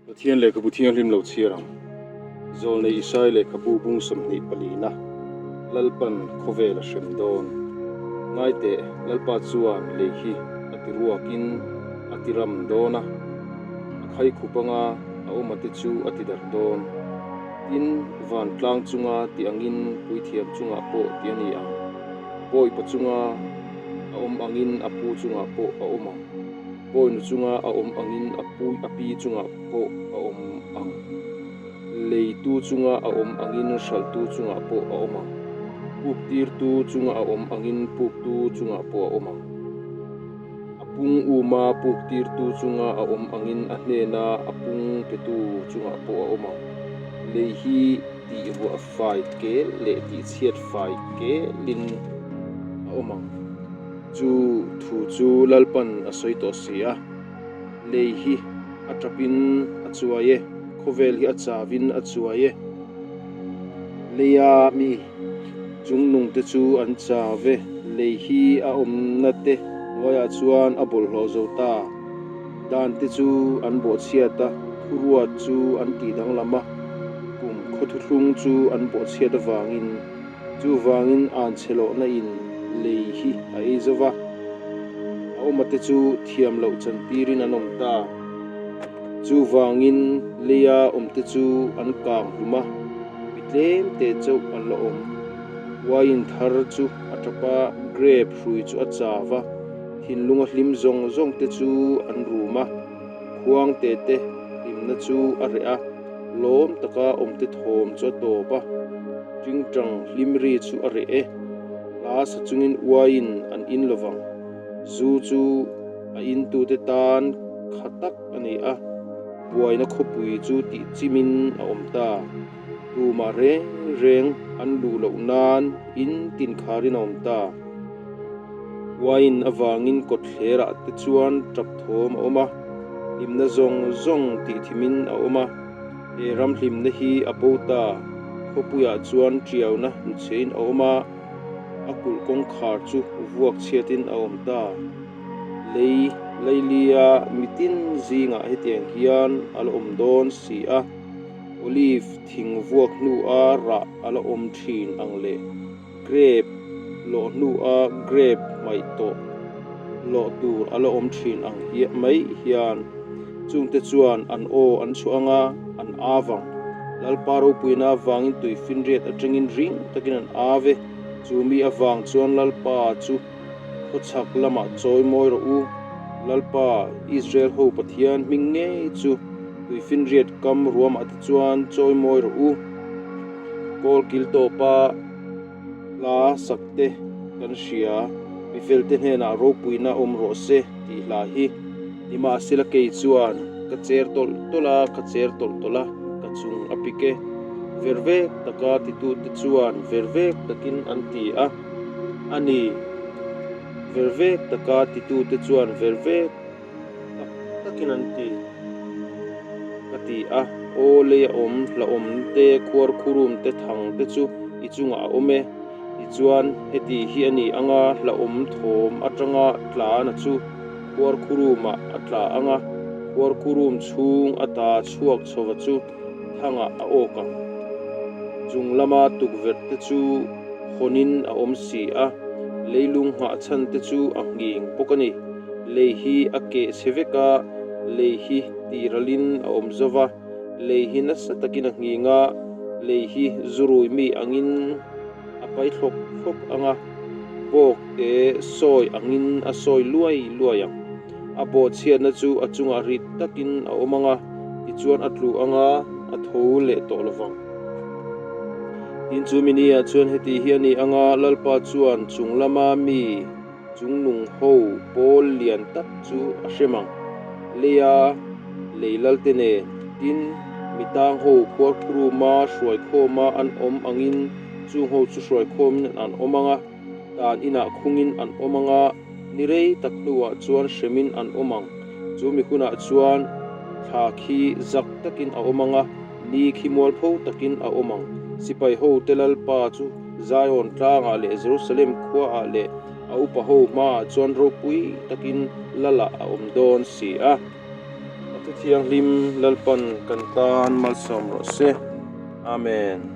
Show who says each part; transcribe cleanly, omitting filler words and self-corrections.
Speaker 1: Pathian lehkhabu thianghlim lo chhiar ang. Zawlnei Isai lehkhabu bung 20 palina, Lalpan khawvel a hrem dawn. Ngai teh, Lalpa chuan lei hi a ti ruakin a ti ram dawn a, a khai khup anga a awma te chu a ti darh dawn. Tin, vantlang chunga ti angin puithiam chungah pawh ti a ni ang. Bawipa chunga a awm angin a pu chungah pawh a awm ang. Bawinu chunga a awm angin a pu a pi chungah pawh a awm ang. Leitu chunga a awm angin hralhtu chungah pawh a awm ang. Puktirtu chunga a awm angin puktu chungah pawh a awm ang. A pung uma puktirtu chunga a awm angin a hnena a pung petu chungah pawh a awm ang. Lei hi tih ruah fai kel leh tih chhiat fai kelin a awm ang. Chu thu chu Lalpan a sawi tawh si a, Lei hi a tapin a chuai e, khawvel hi a chavin a chuai e. Leia mi chungnungte chu an chav e, lei hi a awmna te hnuaiah chuan a bawlhhlawh zo ta. Dan te chu an bawhchhiat a, thuruat chu an tih danglam a, kum khawthuthlung chu an bawhchhiat avangin. Chuvangin an chhe lohna in lei hi a ei zo va, a awma te chu thiam loh chantirin an awm ta. Chuvangin leia awmte chu an kang hlum a, mi tlem te chauh an la awm. Wine thar chu a tap a, grape hrui chu a chav a, thinlunga hlim zawng zawng te chu an rum a, khuang te te hlimna chu a reh a, lawm taka awmte thawm chu a tawp a. Tingtang hlim ri chu a reh e. Hla sa chungin uaiin an in lovang. Zu chu a intute tan kha tak a ni a, buaina khawpui chu tih chimin a awm ta. Tumah reng reng an luh loh nan in tin kharin a awm ta. Uaiin avangin kawtthlerah te chuan tap thawm a awm a, hlimna zawng zawng tih thimin a awm a. He ram hlimna hi a bo ta. Khawpuiah chuan tiauna hnuchhein a awm a, a kulh kawngkhar chu vuak chhiatin a awm ta. Lei Lailia mitin zingah hetiang hian a la awm dawn si a, olive thing vuak hnua rah a la awm thin ang leh Grape lawh hnua grape hmaih tawh lawh tur a la awm thin ang hiah mai hian chungte chuan an aw an chhuah anga an av ang. Lalpa ropuina avangin tui finriat atangin ring takin an av e. Chu mi avang chuan Lalpa chu khawchhak lamah chawi mawi rawh u. Lalpa, Israel ho Pathian hming ngei chu tui finriat kam ruamah te chuan chawi mawi rawh u. Kawl kil tawpa hla sak te kan hria, mi felte hnenah ropuina awm rawh se tih hla hi. Nimahsela kei chuan ka cher tawlh tawlh a, ka cher tawlh tawlh a, ka chung a pik e. Ver vek taka titute chuan ver vek takin an ti a, a ni, ver vek taka titute chuan ver vek. Tak takin an ti ka ti a, Aw lei a awm, hlauhawm te, khuar khurum te, thang te chu i chungah a awm e. Tichuan, heti hi a ni anga hlauhawm thawm atanga tlana chu khuar khurumah a tla anga, khuar khurum chhung ata chhuak chhova chu thangah a awk ang. Chung lama tukverh te chu hawnin a awm si a, leilung nghah chhan te chu a nghing bawk a ni. Lei hi a keh chhe vek a, lei hi tihralin a awm zo va, lei hi nasa takin a nghing a, lei hi zurui mi angin a pai thlawp thlawp ang a, bawk te sawi angin a sawi luai luai ang. A bawhchhiatna chu a chungah rit takin a awm ang a, tichuan a tlu ang a, a tho leh tawh lo vang. Tin, chu mini ah chuan heti hi a ni ang a, Lalpa chuan chung lama mi chungnung ho pawl lian tak chu a hrem ang. Leia lei lalte nen, tin, mi tang ho khuarkhuruma hruaikhawma an awm angin chung ho chu hruaikhawmin an awm ang a, tan inah khungin an awm ang a, ni rei tak hnuah chuan hremin an awm ang. Chu mi hunah chuan thla khi zak takin a awm ang a, ni khi mualpho takin a awm ang. Sipai hote Lalpa chu Zion tlangah leh Jerusalem khuaah leh a upa ho hmaah chuan ropui takin Lalah a awm dawn si a. Thu thianghlim Lalpan kan tan malsawm rawh se. Amen.